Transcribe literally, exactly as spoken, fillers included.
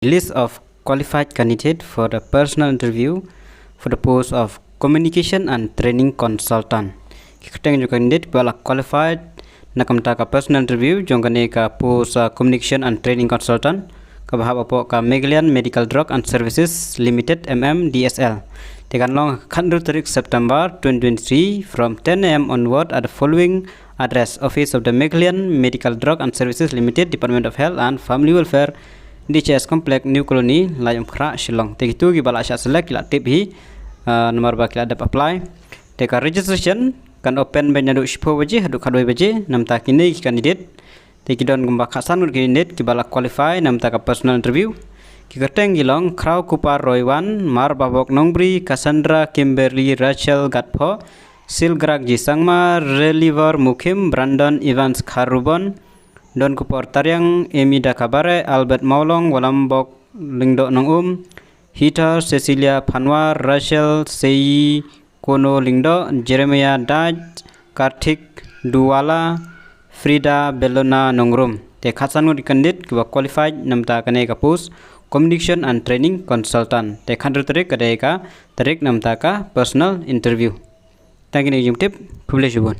List of qualified candidate for the personal interview for the post of communication and training consultant. Ki kyrteng jong candidate ba la qualified na ka bynta ka personal interview jong kane ka post, uh, communication and training consultant kaba hap hapoh ka Meghalayan Medical Drug and Services Limited, M M D S L. Te kan long khathynriew tarik September twenty twenty-three from ten A M onward at the following address: Office of the Meghalayan Medical Drug and Services Limited, Department of Health and Family Welfare, D H S Complex, New Colony, Laitumkhrah, Shillong. Te kito kiba la shah select ki la tip hi, uh, namar ba ki la dep apply. Te ka registration kan open ban naduh shiphew baje haduh khatwei baje. Na bynta kine ki candidate, te ki don kumba khatsan ngut ki candidate kiba la qualify na bynta ka personal interview. Ki kyrteng ki long: Khrawkupar Roywan, Marbabok Nongbri, Cassandra Kimberly Rachel Gatpho, Silgrak G Sangma, Reliver Mukhim, Brandon Evans Kharubon, Donkupor Tariang, Amy Dakabare, Albert Mawlong, Walambok Lyngdoh Nongum, Heather Cecilia Panwar, Rachel Sei Kono Lyngdoh, Jeremiah Daj, Karthik Duwala, Frida Belona Nongrum. Te khatsan ngut ki candidate kiba qualified na bynta kane ka post communication and training consultant. Te khathynriew tarik ka dei ka tarik na bynta ka personal interview. Tang kine ki jingtip, khublei shibun.